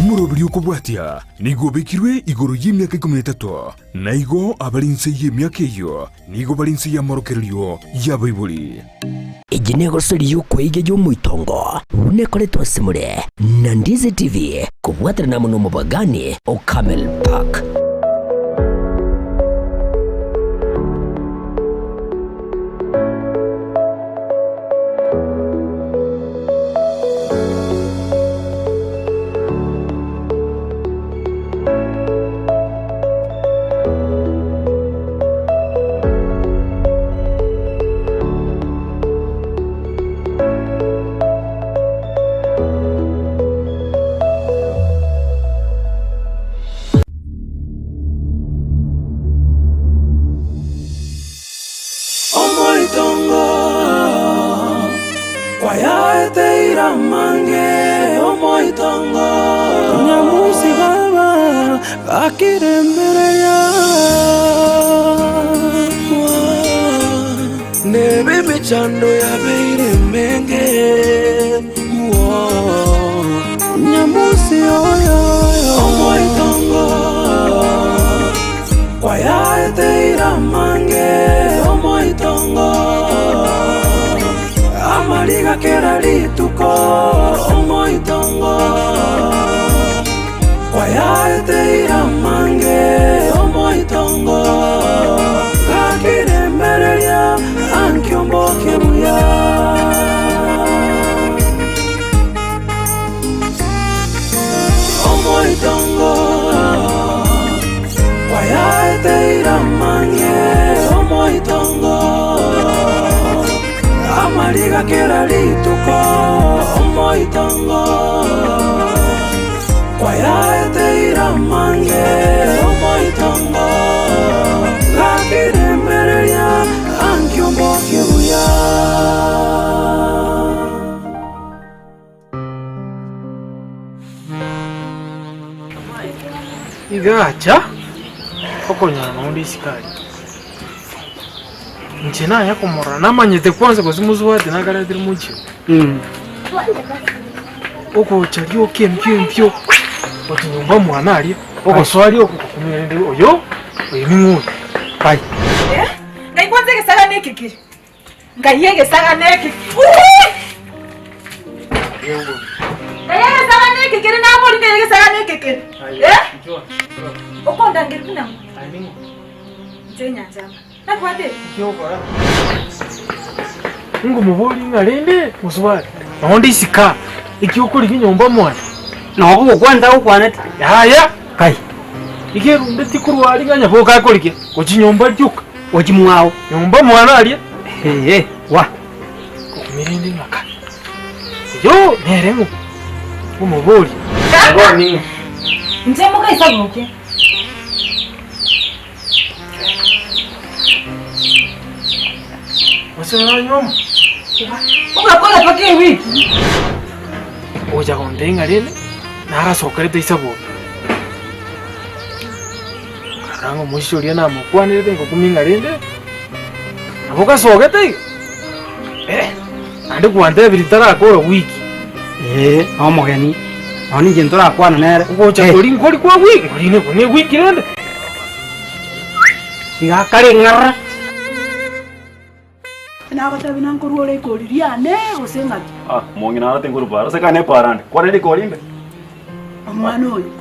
Omoroberi okobwatia nigo obekirwe igoro y'emiaka 13, na igo abare inse y'emiaka eyio nigo bare inse y'amorokererio y'abaibori. Eye negosori y'okweiga y'omoitongo buna ekoretwe ase more na Ndizi TV kobwaterana amo nomobagani o Camel Park. Omoitongo kwayaeteire amange, omoitongo. Nyamusi baba gakirembereria. Nebe emechando yabeire emenge. Nyamusi oyo omoitongo. Kwayaeteire amange omoitongo, amariga kera rituko omoitongo. Kwayaeteire amange omoitongo, gakiremereria ankio mboke buya. Omoitongo. Kwayaeteire amange omoitongo, amariga kera rituko omoitongo. Kwayaeteire amange omoitongo, gakiremereria ankio mbokie buya. Igacha okonyora noonde isiko aria. Inche naye komorora namanyete kwanza gose mosubati nakaretire mochie ogocha rioka empio empio gochia nyomba mwane aria, ogosoa rioka ogokumia rende oyo, oyo ning'o oyo? Kai. Ngai kwanza egesagane eke kere. Ngai egesagane eke. Ui! Ngai egesagane eke kere nabori ngai egesagane eke kere. Eh? Okondangeria buna ng'o? Inche nyanchama. Nakwate. Ngomobori ng'a rende mosubati, nonye onde isiko aa, eki okorigia nyomba mwane. Nabo gokwana tagokwaneti. Yaya! Kai. Iga erunde tikorwa aria ng'a nyaboke akorigia, gochia nyomba rioka. Gochia mwao. Nyomba mwane aria. Eeh wa. Okumia rende ng'a kai. Oyoo nere ng'o? Omoboria. Kaka! Inche mogaisa gokia. Gose oranyuoma? Ogakora mpaka ewiki. Ogocha gontebia ng'a rende narasokerete ise bobe. Nkarora ng'a omoisia oria namokwanerete ngokumia ng'a rende nabo gasogete iga, eh, naende gwantebirie tarakora wiki. Ee, na omogeni, nonya ninche ntorakwana nere. Ogocha Eh. kori nkori kwa wiki, nkori ne ewiki rende. Iga akare ng'ara. Nagotebi nankorwa ore ikori riane, gose ng'aki? Ah, omong'ina naro tinkorwa para. Ase kare nepara nde. Kwarire rikori inde. Omwana oyo.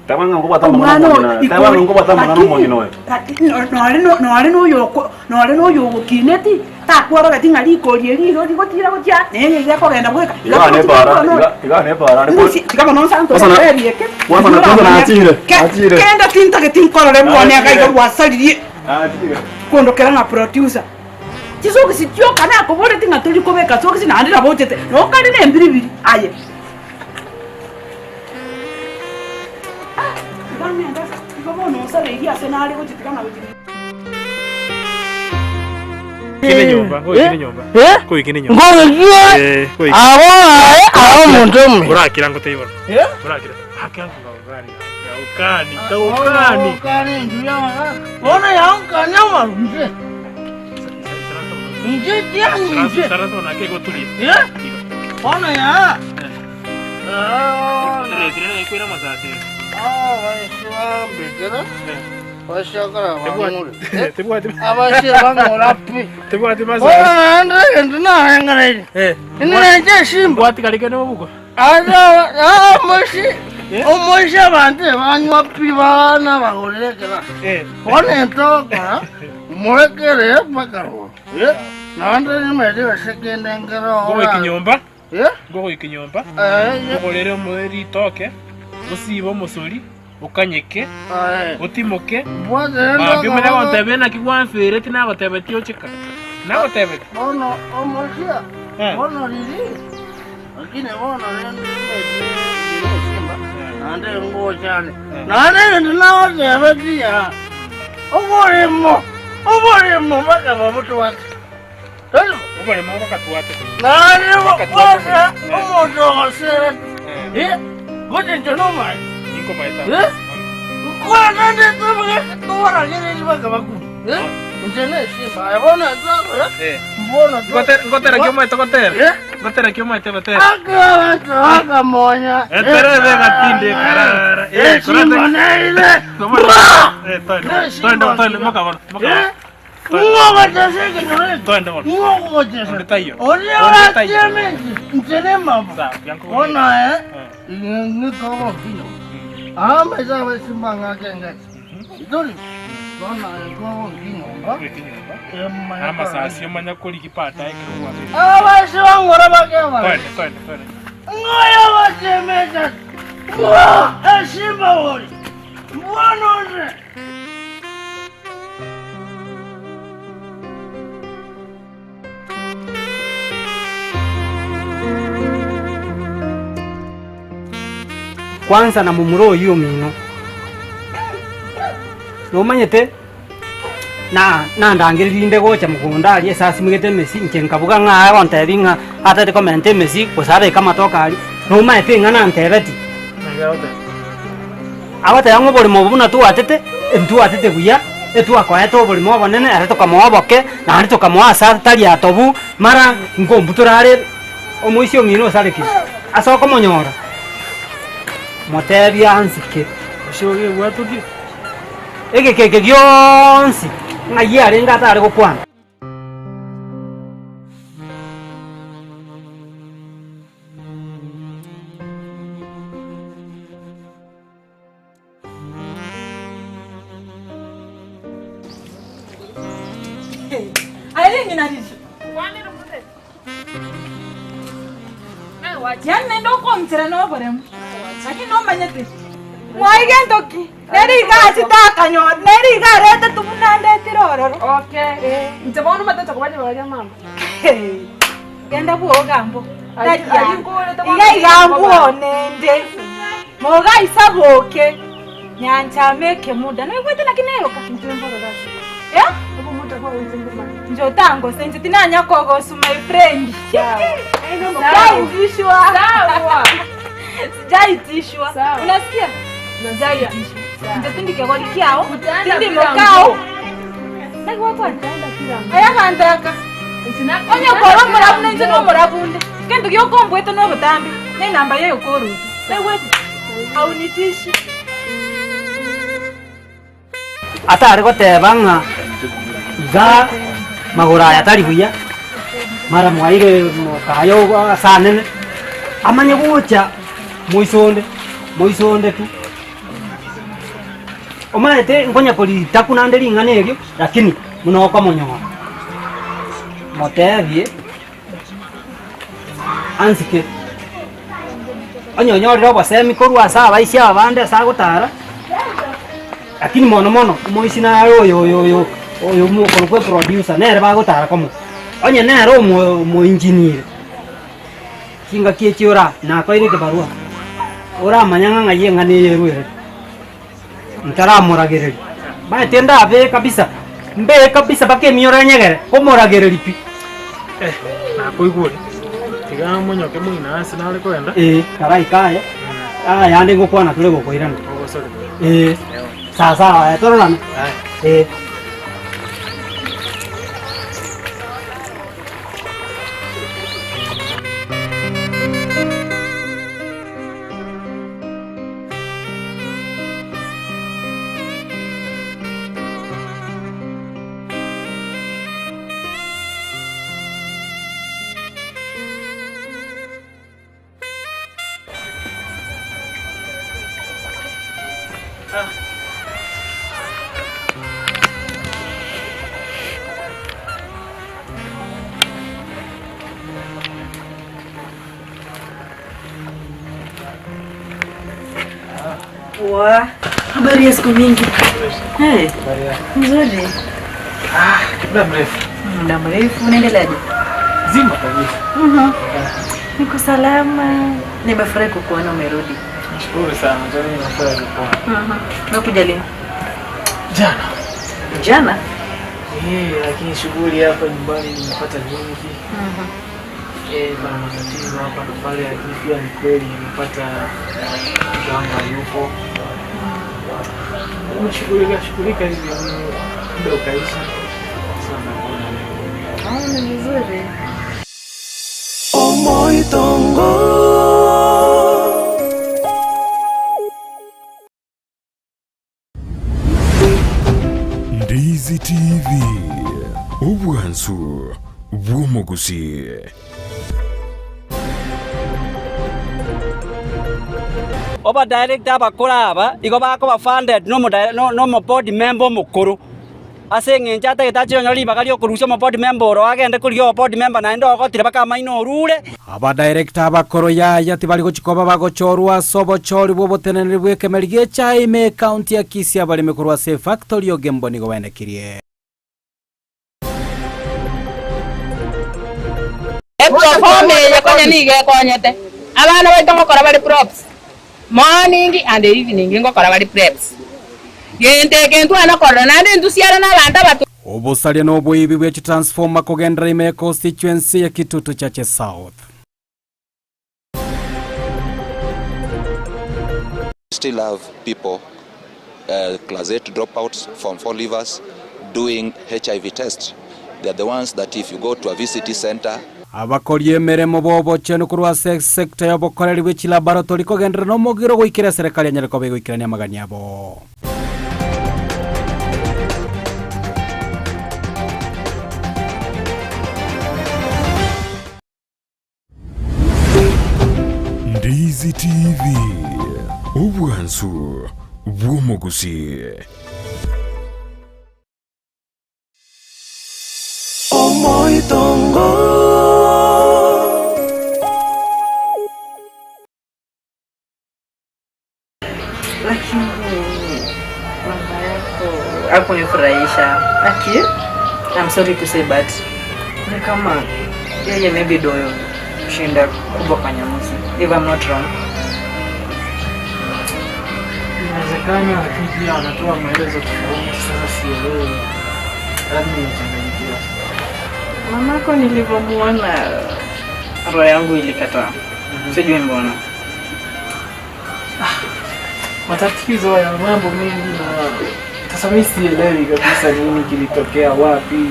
Teba ng'a nkobwate amang'ana Omwana oyo, omong'ina oyo. Teba ng'a nkobwate amang'ana lakini- omong'ina oyo. lakini nore no- nore noyo oko- nore noyo ogokineti, takworogeti ng'a rikori eri igo rigotira gochia, neye iga ekogenda bweka. Iga nepara, iga iga nepara nde. Ngusi, tiga bono nsanto Kwanza na- nkorerie eke. kwanza na- kwanza nachire, nachire. Kenda tintageti nkorore bwane iga iga gwasaririe. Nachire. Kondokera ng'a producer. Chisogisi chioka nakoboreti ng'a tori kobeka sogisi naende nabo ochete nokare na embiribiri aye. Ah, tiga ng'ende ase igo bono onsareirie ase nare gochia tiga nagochia. Ngogekie abo aye abe omonto omuya. Bono yankania amaru inche. Inche tiang'i inche. Bono ya. Omoisia abanto ebanywa pi bana bagorire ekerasi. Bono entogokora morekere mpaka roro. Naende nimanyete gose kende nkere ora. Ngogoika nyomba, Eh? ngogoika nyomba, Eh, ogorere omoe ritoke, osibe omosori, okanyeke, eh. otimoke, Mbwate mambia omanye ndoka gontebia naki gwamfereti nagotebetie ocheka. Nagotebetie. Bono omoisia, Eh. bono riri, lakini bono rende nimanyete ndire esimba, naende ngochane. Naende egento nagotebetie aa, oboremo, oboremo mpaka babotwate. Tari bo? Oboremo bakatwate. Naende bwata omonto ogosera, eh, gocha inche nomaete. Inkomaete. Eh? Nkwana ndetoboge toragereria mpaka bakure. Eh? Inche nesimba, aye bono ntokora, Eh. mbono to- Ngotera ki omaete gotera? Eh? Ngotera ki omaete gotera? Akabanto bakamonya. Eterebe gatinde karara. Eh, Esimba neire. Eh, twende. Twende, twende, mokabono, mokabono. Ng'ogotesa ekenyoro eke. Twende bono. Ng'ogotesa. Onde taiyo. Oria Onde taiyo. oratieme inche, inche nemama. Sawa, bianco. Bono aye, Eh. ng'ikobo nkinyo. Amaiso abesimba ng'ake engaki. Itori, bono aye kobo nkinyomba. Emanya Amasasi omanya korigi baadaye ekero gwabere. Abaisi bang'ora bakebara. Twende, twende, twende. Ng'oyo gotemeta. Mbwa esimba ori. Mbwa nonde. Kwanza na momura oyio omino, nomanyete na nandangereria inde gocha mogondo aria ase asimegete emesi, inche nkabuga ng'a aye gontebia ng'a atagete komenta emesi gose abeke amatoke aria, nomanyete ng'a nantebeti. Agoteba ng'a oboremo obo buna twatete, ntwatete buya, etwakoete oboremo obonene ere tokamoa oboke, naende tokamoa ase atari atobu, mara nkombutora are omoisia omino osarekire. Ase okomonyora, motebie ansike. Egeka eke gionsi ng'ai arenge atare gokwana. Aye ng'ina riri. Yaani naende okonchera noboremu. Lakini nomanyete. Mwaiga entoki. Nere iga achete akanyora. Nere iga aretete buna ndetire ororo. Okay. Inche bono omanyete ntokobaria baria mama. Genda bwogo gambo. Ari- ari nkorete bono Iga iga nkoba. mbwonende. Moga isaboke. Nyanchama ekemuda. Noigwete naki neroka? Inche mborora ase. Eh? Obomuda bwao inche mbomanye. Nje otangose inche tinanya kogosu my friend. Sawa. Sijaitishwa. Sawa. Sijaitishwa. Sawa. Unasikia? Sijaitishwa. Nje tindi kegori kiao. Utaenda Tindi bila mokao. nguo. Naki wakwana? Utaenda bila nguo. Aya gantaka. Onye kora omorabu ninche nomorabu nde. Kento giokombwete nobotambe. Nenamba yayo okoruta. Naigwete? Haunitishi. Atare goteba ng'a iga magoro aya tari buya, mara mwaire mokaye ase anene, amanye gocha moiso onde, moiso onde tu. Omanyete nkonya koritaku naende ring'ana erio, lakini buna okomonyora, motebie ansike, onye onyorire obosemi korwa ase abaisia abande ase agotara, lakini mono mono omoisia nare oyo oyo oyo oyo okorokwa eproducer nere bagotara komo, onye nere omo omoengineer, chingaki echi ora nakoeire ekebarua, oramanya ng'a ng'ai eng'ana eye erwerete. Ntaramoragereria, mbaete ndabe kabisa, mbe kabisa mpaka emioro enyegere, komoragereria pi. Eh, nakoigure. Tiga monyoke moina ase nare kogenda. Eh, karaika aye, aya ande ngokwana tore gokoirana. Ogosore. Eh, sawa sawa, aye tororane. Eh. Poa. Habari ya siku mingi. Hey. Mzuri. Ah, muda mrefu. Muda mrefu. Unaendeleaje? Zima kabisa. Mhm. Niko salama. Nimefurahi kukuona umerudi. Nashukuru sana, hata mimi nafurahi kukuona. Mhm. Umekuja lini? Jana. Jana? Eh, lakini shughuli hapa nyumbani nimepata nyingi. Mhm. Eh, bana matatizo hapa na pale, lakini pia ni kweli nimepata mke wangu hayupo. Nimeshughulika shughulika hivi muda ukaisha. Sasa nakuona leo. Oh, ni vizuri. Omoitongo. Ndizi TV, obwansu bw'omogusi. Obadirector abakoro aba igo bakoba funded na omo board member omokoro, ase eng'encho atagete ache onyore ribaga riokorusia omo board member oro agende korigia obo board member naende ogotire mpaka amaino orure. Abadirector abakoro yaya tibari gochia koba bagochorwa ase obochori bw'oboteneneri bw'ekemeri gi'echae ime ekaunti ya Kisii abaremi korwa ase efactory Ogembo nigo baenekirie. Eproforma eye konya nigo ekonyete abana baito ngokora bare props morning and evening ngokora bare preps. Gento eke ntwana korora naende intwe siara na abanto abato. Obosaria na oboibi bwe chitransformer kogenderera ime ya constituency ya Kitutu Chache South. Still have people, class 8 dropouts, form 4 leavers, doing HIV test. They are the ones that if you go to a VCT center, Abakori emeremo b'obochenu korwa ase esecta y'obokoreri bwe chilaboratory kogenderera nomogiro goikera eserekari enyare koba egoikerania amagani abo. Ndizi TV, obwansu bw'omogusii. Omoitongo. Lakini mama yako hakunifurahisha. Aki, I'm sorry to say but ni kama yeye maybe ndo shinda kubwa kwa Nyamusi if I'm not wrong. Inawezekana, lakini pia wanatoa maelezo tofauti. Sasa sielewi, labda nimechanganyikiwa. Mamako nilivyomuona roho yangu ilikataa. Sijui mbona. Matatizo ya mambo mengi na sasa mimi sielewi kabisa nini kilitokea wapi.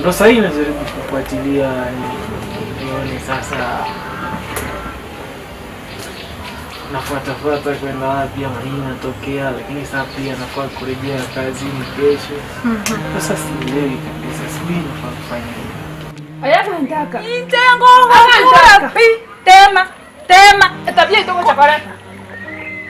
Ndo sasa hii najaribu kufuatilia nione sasa nafuatafuata kwenda wapi ama nini natokea, lakini sasa pia nafaa kurejea kazini kesho. Sasa sielewi kabisa, sijui nafaa kufanya nini. Ayabantaka. Intengo wapi? Tema, tema. Etabia itogocha koreta.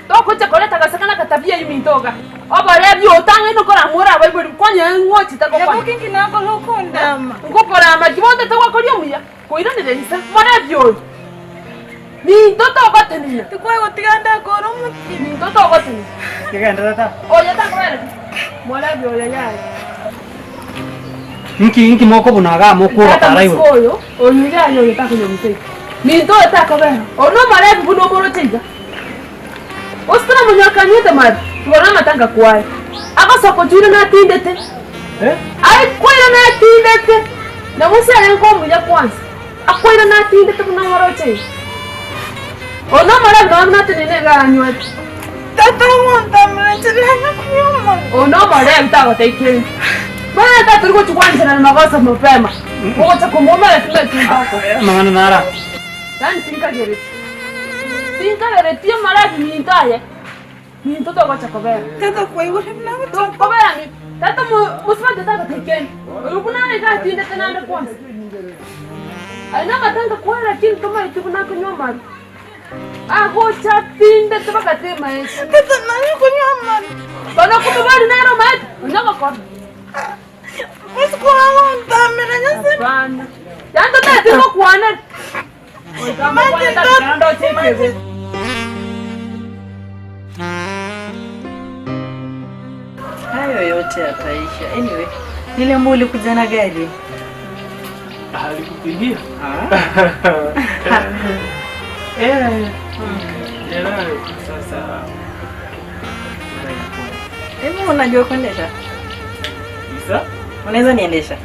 Togocha koreta gasekana katabia imintoga. Obarebia otange nokora mura abaibori konya ng'ochi takokwana. Yabo kingi nako lokondama. Ngokora amaki bonde togwakoria omuya. Koiranire inse. Morebia oyo. Minto togotenena. Tikwagotiga ndakora omokia. Minto togotenena. Kegenda tata. Oyo takobera. Morebia oyo yaye. Nki nki mokobuna iga mokwoga Tata para igoro. mosiko oyo, oyo iga aye oyo takonya omosacha. Minto oyo takobera. Oyo nomorebi buna omoroche iga. Ositara monyakanyete mabi, igoro amatanga kwaye. Agosoka ochoire natindete. Aikwaire natindete. Na Musa arenge omuya kwanza. Akwaire natindete buna omoroche iga. Oyo nomorebi nonya buna atenene iga anywete. Tata omonto amrancherana kunywa Oyo nomorebi tagotebia kende. Bono tata tori gochia kwancherana magoso mapema. Ogocha komoumera kila kinto. Amang'ana nara. Yaani tinkagereti. Tinkagereti omoremi minto aye. Minto togocha kobera. Tata kwaigure buna Tokobera mi. Tata mosubati tagotebia kende. Oyo buna are iga atindete naende kwanza. Aye namatanga kwera lakini tomaeti buna akonywa amaru. Agocha atindete mpaka temaete. Tata nari kunywa amani. Bono okomobori nere omaete, onya gokora. Mosiko agontamera nyase. Hapana. Yaani totaeti gokwana. Goika mokwane tata ndoche ekebe. Hayo yote yataisha. Anyway, niliambiwa ulikuja na gari. Alikupigia? Eh. Jana sasa. Hebu unajua kuendesha? Isa? Unaweza niendesha?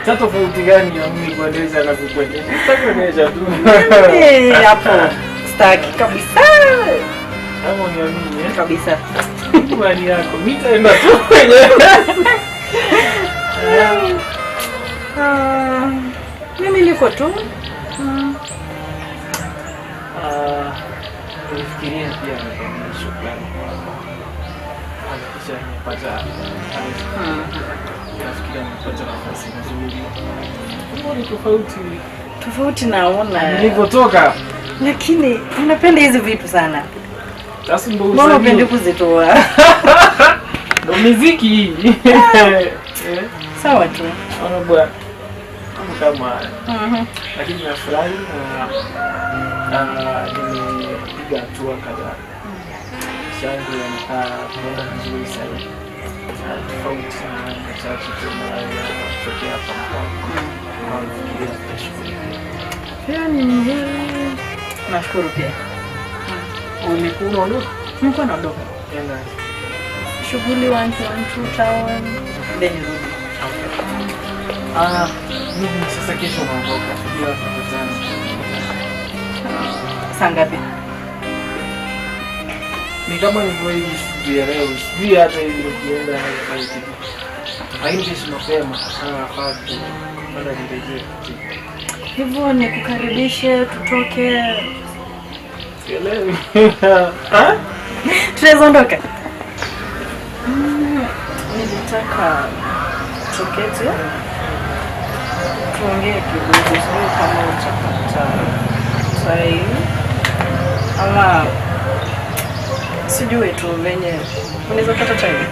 Cha tofauti gani ya mimi kuendesha na kukuendesha? Sitaki kuendesha tu. Eh, hapo sitaki kabisa. Kama uniamini eh? Kabisa. Imani yako, mimi nitaenda tu mwenyewe. Ah, mimi niko tu. Mm. Ah, nilifikiria pia nitoe shukrani kwako. Hakikisha nimepata nafikiria nimepata nafasi nzuri. Mbona ni tofauti Tofauti naona. nilivyotoka? Lakini unapenda hizi vitu sana. Sasa ndo Mbona usanii. upendi kuzitoa? Ndo miziki hii. Eh, Sawa tu. Ona bwana. Mambo kama haya. Mhm. Lakini nafurahi na na nimepiga hatua kadhaa. Maisha yangu yanakaa kuenda vizuri sasa. Na Tofauti na machache tu ambayo yanatokea hapa na pale. Na nafikiria tutashughulikia. Pia ni mzuri. Nashukuru pia. Ulikuwa unaondoka? Nilikuwa naondoka. Enda. Shughuli one two one two town. Then nirudi. Ah, mimi sasa kesho naondoka. Ila tukutane. Saa ngapi? Ni kama nilivyo hivi sijielewi, sijui hata hivi nikienda nafanya kitu. Lakini kesho mapema sana nafaa kupanda nirejee. Hivyo nikukaribishe tutoke. Sielewi. Ah? Tunaweza ondoka? Mm, nilitaka tuketi tuongee kidogo, sijui kama utapata time ama sijui tu venye unaweza pata time.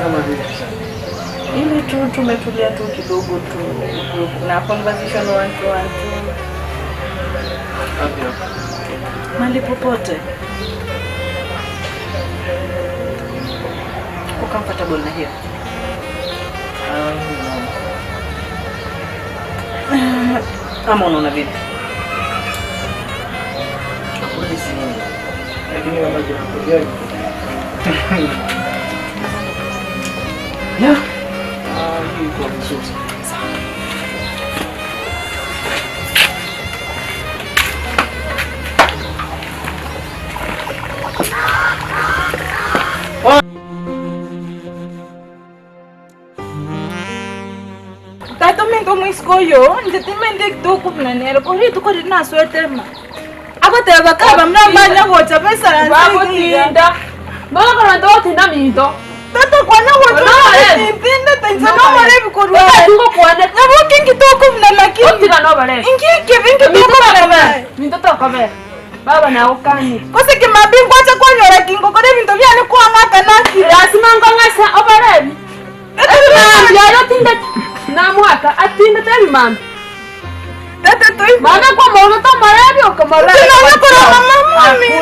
Kama vile. Ile tu tumetulia tu kidogo tu na conversation one to one tu Wapi hapo? mahali popote. Uko comfortable na hiyo? Ah, Ama unaona vipi? Kweli sioni. Lakini kama kinatokea Yeah. Ah, hii iko vizuri. Tata minto mwisikoyo nje timende kitoko bunanelo kori tuko rinaswetema akoteba kaba mnambanya gocha pesa Bagotinda. Mbona kana ndotinda minto? Tata kwana gocha tinda tensa no mare bikorwa. Tuko kwana. Nabo kingi toko buna lakini. Otiga no bare. Ingi ke vingi toko buna. Minto tokobera. Baba nawe okani. Kose ke mabingu acha kwanyora kingo kore bintu byane kwang'aka naki. Lazima ngong'asa obarebi. Ebimambi ayo tinde namwaka atindete ebimambi. Tata toi. Maana kwa maono to marebi okomorebi. Tunakora mama mimi.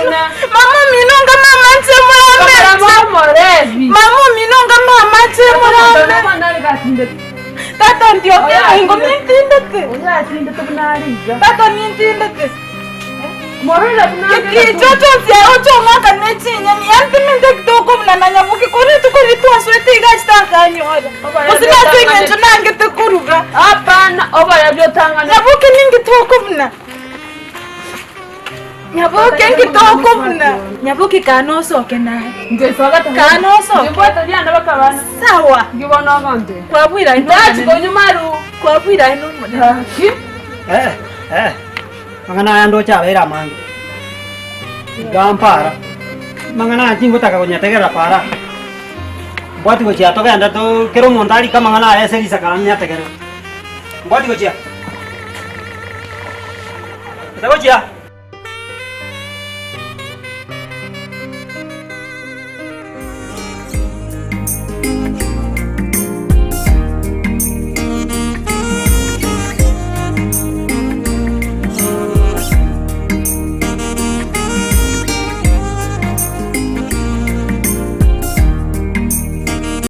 Mama minonga mama nche murame. Mama morebi. Mama minonga mama nche murame. Tata ndio tena ingo nintindete. Tata nintindete. Morele Kichocho sya ocho ngaka nechinya ni yantiminde kitoko mna na nyabuki kuri tukuri twaswete igachitanganyora. Usina twingenjo nange tekuruga. Hapana, obarebi otangana. Nyabuki ningi toko mna. Nyabuki ngitoko mna. Nyabuki kanosoke naye. Njesoka Kanosoke. Ngibwata lyana bakabana. Sawa. Ngibona abantu. Kwabwira ino. Ndachikonye maru. Kwabwira ino muna. Eh, eh. Mang'ana aya ndocha abeire amange. Gampara. Mang'ana aya chingotaka konyategerera para. Mbwati gochia togenda to kero omonto arika amang'ana aya ase risakara nyategerere. Mbwati gochia. Gete gochia.